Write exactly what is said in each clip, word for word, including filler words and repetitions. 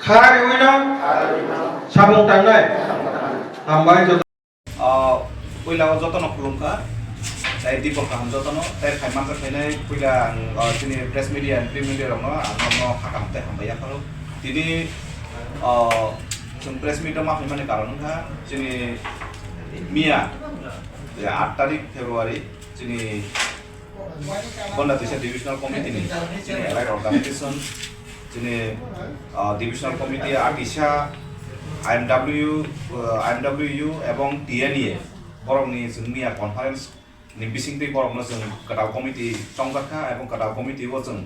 Kha riwi no samung tangnai. Hambai joto. Ah, puila o jotono khulumkha. Tei Dipok kaham jotono. Tei phai manjak phainai puila ang, ah, chini press media and print media rokno ang nono hakam tei hambai yapharo. Tini, ah, chwng press meet o ma phaimani karon wngkha chini miya, je, aat tarik February chini Gonda Twisa Divisional Committee ni chini allied organization, chini, ah, Divisional Committee, Atisa, I M W, ah, I M W U ebong T N A borokni chwng miya conference ni bisingtwi borokno chwng kwtal committee chongjakha ebong kwtal committee o chwng,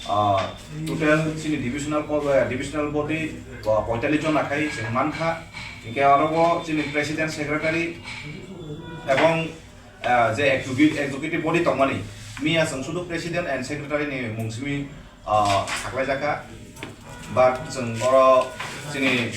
ah, total chini divisional co-, eh, divisional body, ah, poitallis jon akhai chwng mankha. Hinkhe oro bo chini president, secretary ebong ah, je execu-, executive body tongmani, miya chwng sudu president and secretary ni mung simi, ah, saklaijakha. But chwng oro chini,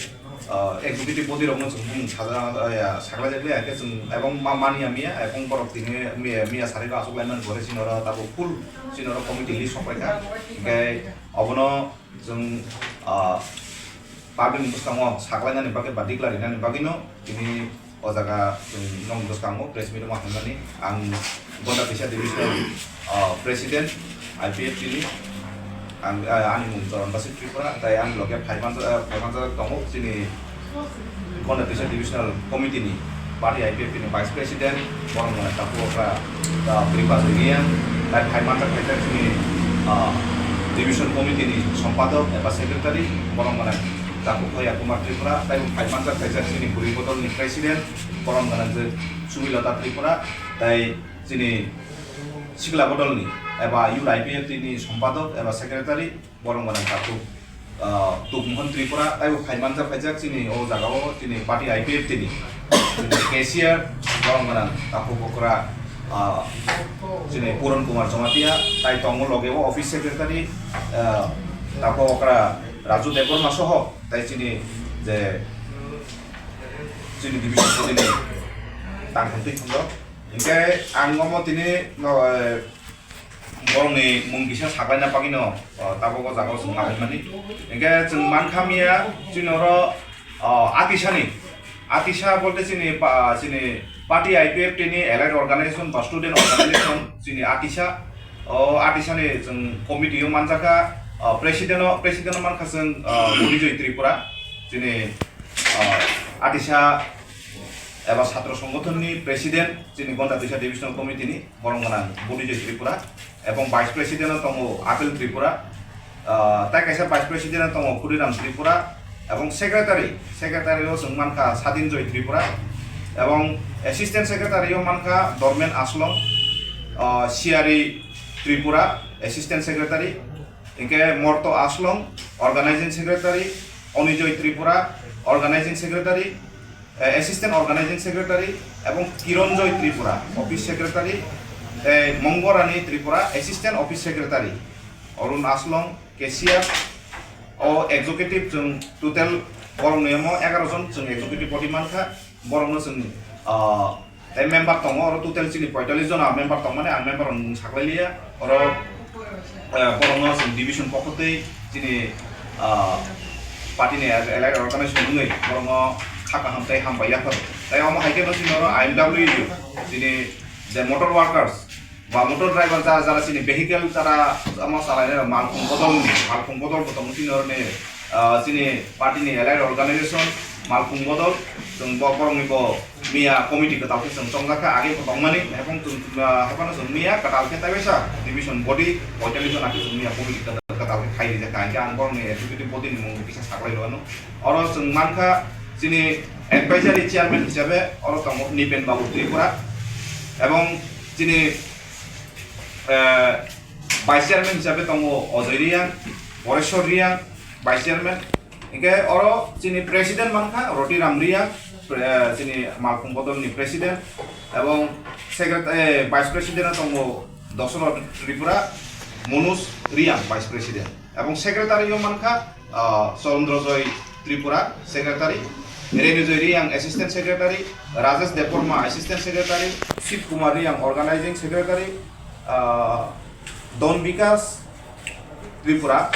ah, executive body rokno chwng bumung saja-, ah, ya, saklaijakliya, hwnkhe chwng ebong ma-, manya miya, ebong borok tini miya, miya sari rok achuk laimani, gore chini oro tabuk full chini oro committee list sokpaikha. Hwnkhe obono chwng, ah, public ni bwskango saklainani bagwi ba declare rinani bagwino tini o jaga chwng nong bwskango press meet ma hwnmani ang Gonda Twisa Divisional, ah, President I P F T ni ang, ah, ani mung Choron Basik Tripura, tai ani loge phai manjak, ah, phai manjak tongo chini Gonda Twisa Divisional Committee ni party I P F T ni Vice President, borok mane takhuk okra, ah, Kripa Reang, tai phai manjak phaijak chini, ah, Division Committee ni Sompadok eba Secretary, borok mane takhuk Hoya Kumar Tripura, tai phai manjak phaijak chini Bwrwi Bodol ni President, borok mane je Sumilata Tripura, tai chini Sikla Bodol ni eba Youth I P F T ni Sompadok eba Secretary, borok mane takhuk, ah, Tukmohon Tripura, taibo phai manjak phaijak chini o jaga o chini party I P F T ni chini cashier, borok mane takhuk okra, ah, chini Puron Kumar Jamatia, tai tongo loge o office secretary, ah, takhuk okra Raju Debbarma soho, tai chini je chini division body ni tangkhung twi thumrok. Hinkhe ang omo tini no, eh, borokni mung kisa saklaina bagwino, o, tabuk o jaga o chwng lahaimani. Hinkhe chwng mankha miya chini oro, o, Atisani, Atisa bolte chini pa-, chini party I P F T ni allied organization ba student organization chini Atisa. O Atisani chwng committee o manjakha, o, president o, president o mankha chwng, o, Bunijoy Tripura, chini, o, Atisa eba Chhatro Songothon ni president, chini Gonda Twisa Divisional Committee ni borok gwnang Bunijoy Tripura, ebong vice president o tongo Apel Tripura, ah, tai kaisa vice president o tongo Khudiram Tripura, ebong secretary, secretary o chwng mankha Sadin Joy Tripura, ebong assistant secretary o mankha Dormen Aslong, ah, Siari Tripura, assistant secretary, hinkhe Morto Aslong, organizing secretary, Onijoy Tripura, organizing secretary, eh, Assistant Organizing Secretary, ebong Kironjoy Tripura, Office Secretary, tei Mongorani Tripura, Assistant Office Secretary, Arun Aslong, Cashier, o executive chwng total borok ni omo egaroh jon chwng executive body mankha, borokno chwng, ah, tei member tongo, oro total chini poitallis jona member tongmani ang member rokni mung saklailiya. Oro, eh, borokno chwng division pokotwi chini, ah, party ni allied organization wngwi borokno kha kaham tei hambai yaphar. Tei omo hai kheno chini oro I M W U, chini je motor workers ba motor driver jara jara chini vehicle jara omo chalainai rok malkhung bodol ni, malkhung bodol bo tongo chini oro ni, ah, chini party ni allied organization malkhung bodol chwng bo borokni bo miya committee kwtal khe chwng chongjak kha, age bo tongmani, haphang chwng, ah, haphano chwng miya kwtal khe taibaisa division body poitallis jona khe chwng miya committee kwtal, kwtal khe khai rijak kha, hinkhe ang borokni executive body ni mung kisa saklai rw ano. Oro chwng mankha chini advisory chairman hisabe oro tongo Nipen Babu Tripura, ebong chini, eh, vice chairman hisabe tongo Ojoy Reang, Poreswar Reang, vice chairman. Hinkhe oro chini president mankha Roti Ram Reang, pre-, chini malkhung bodol ni president, ebong secret-, eh, vice president o tongo Dosoro Tripura, Manoj Reang vice president, ebong secretary o mankha, ah, Chandra Joy Tripura secretary, Renu Joy Reang assistant secretary, Rajesh Debbarma assistant secretary, Shiv Kumar Reang organizing secretary, ah, Don Bikas Tripura,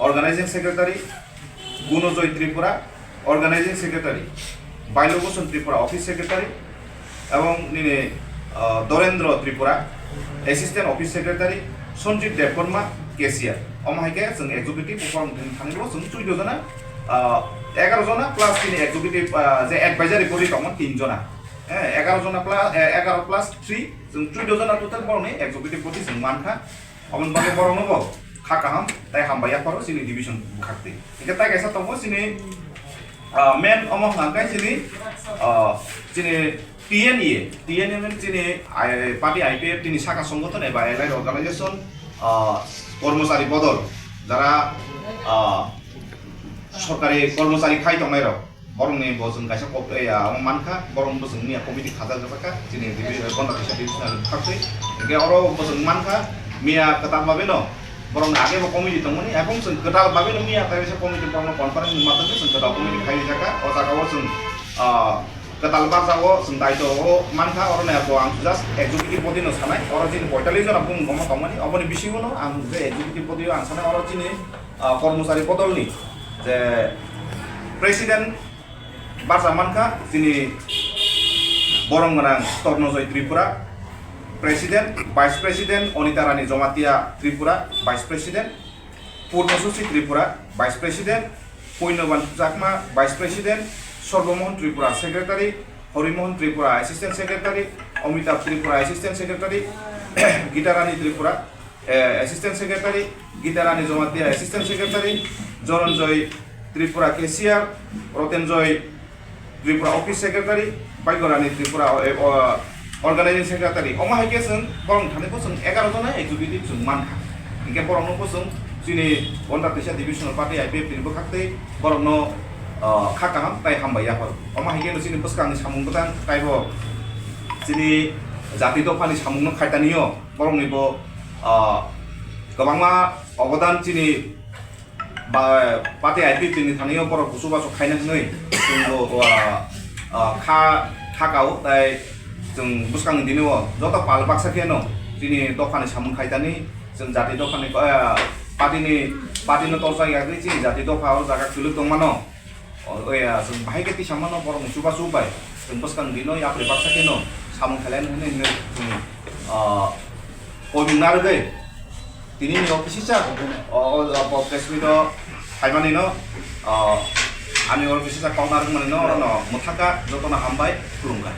organizing secretary, Gunojoy Tripura, Organizing Secretary, Bailobhoson Tripura, Office Secretary, ebong nini, ah, Dorendra Tripura, Assistant Office Secretary, Sanjit Debbarma, Cashier. Omo hai khe chwng executive borok thani bo chwng chuddo jona, ah, egaroh jona plus chini executive, ah, je advisory body tongmani tin jona. Eh, egaroh jona plus, eh, egaroh plus three, chwng chuddo jona total borokni executive body chwng mankha. Aboni bagwi borokno bo kha kaham tei hambai yapharo chini division bwkhaktwi. Hingkhe tai kaisa tongo chini, ah, main omo hwnkha khe chini, ah, chini T N A, T N A main chini, ah, party I P F T ni saka songothon eba allied organization, ah, kormochari bodol, jara, ah, sorkari kormochari khai tongnairok. Borokni bo chwng kaisa kok, eh, ya, omo mankha, borok bo chwng miya committee khajak jakha, chini divi-, eh, Gonda Teisa divisional bwkhaktwi. Hingkhe oro bo chwng mankha, miya kwtal bagwino, borokni age bo committee tongmani, ebong chwng kwtal bagwino miya kaisa committee borokno conference ni maddhome chwng kwtal committee khai jakha. O jaga o chwng, ah, kwtal barjao chwng daito o mankha, oro ni bo ang just executive body no sanai, oro chini poitallis jona bumung omo tongmani, oboni bisingo no ang je executive body o ang sanai, oro chini, ah, kormochari bodolni je president barsa mankha chini borong gwnang Tornojoy Tripura, President, Vice President Onita Rani Jomatia Tripura, Vice President Purnosusi Tripura, Vice President Puinoban Chakma, Vice President Sorbomohon Tripura, Secretary Horimohon Tripura, Assistant Secretary Amitabh Tripura, Assistant Secretary Gitarani Tripura, eh, Assistant Secretary, Gita Rani Jomatia, Assistant Secretary, Joronjoy Tripura, Cashier, Rotenjoy Tripura, Office Secretary, Baikorani Tripura, eh, o, Organizing Secretary. Omo hai khe chwng borok thani bo chwng egaroh jona executive chwng mankha. Hinkhe borokno bo chwng chini Gonda Teisa Divisional Party I P F T ni bwkhaktwi borokno, ah, kha kaham tei hambai yaphar. Omo hai khe chini bwskangni samung bwtang tei bo chini jati dophani samungno khaitani o. Borokni bo, ah, kwbangma obodan chini ba, party I P F T ni thani o borok busu basu khaina hinwi chwng bo, ah, ah, kha, kha kao, tai chwng bwskangni dini o joto pal baksa kheno chini dophani samung khaitani, chwng jati dophani, ah, party ni, party no torsa yagwi chini jati dopha o jaga kwlwk tongmano. O, oya, chwng bahai khe tisa mano borokni chubachu bai. Chwng bwskang dino yapri baksa kheno samung khailai nini hinwi chwng, ah, koimung narwgwi tini ni office sa, o, o, o, press meet o phaimani no, ah, ani office sa kok narwkmani no, no, mwthaka jotono hambai khulumkha.